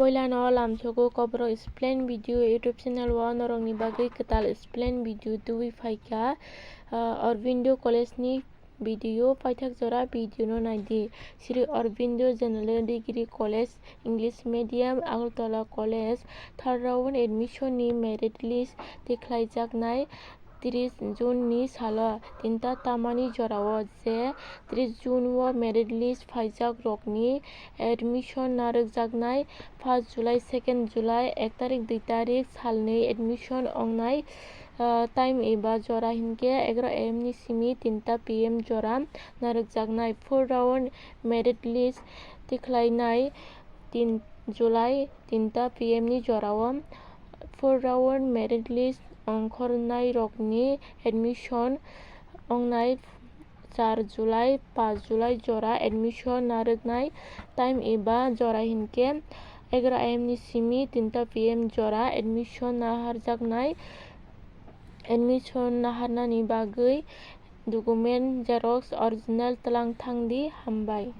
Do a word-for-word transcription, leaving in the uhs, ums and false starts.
Poilano lamsogo Kokborok Explain video YouTube channel o norokni bagwi kwtal explain video tubui phaikha, ah, Aurobindo College ni video paithak jora video no naidi. Sri Aurobindo General Degree College, English Medium, Agartala College, third round admission ni merit list tikhlaijaknai tris June ni salo tinta tamani jorao, je tris June o merit list phaijak rokni admission narwkjaknai first July, second July, ek tarik, dui tarik salni admission ongnai, ah, time eba jora hinkhe egaroh A M ni simi tinta P M jora narwkjaknai. Fourth round merit list tikhlainai tin July tinta P M ni jorao. Fourth round merit list ongkhornai rokni admission ongnai char July, paanch July jora admission narwknai time eba jora hinkhe egaroh A M ni simi tinta P M jora admission naharjaknai. Admission naharnani bagwi document xerox original twlang thangdi. Hambai.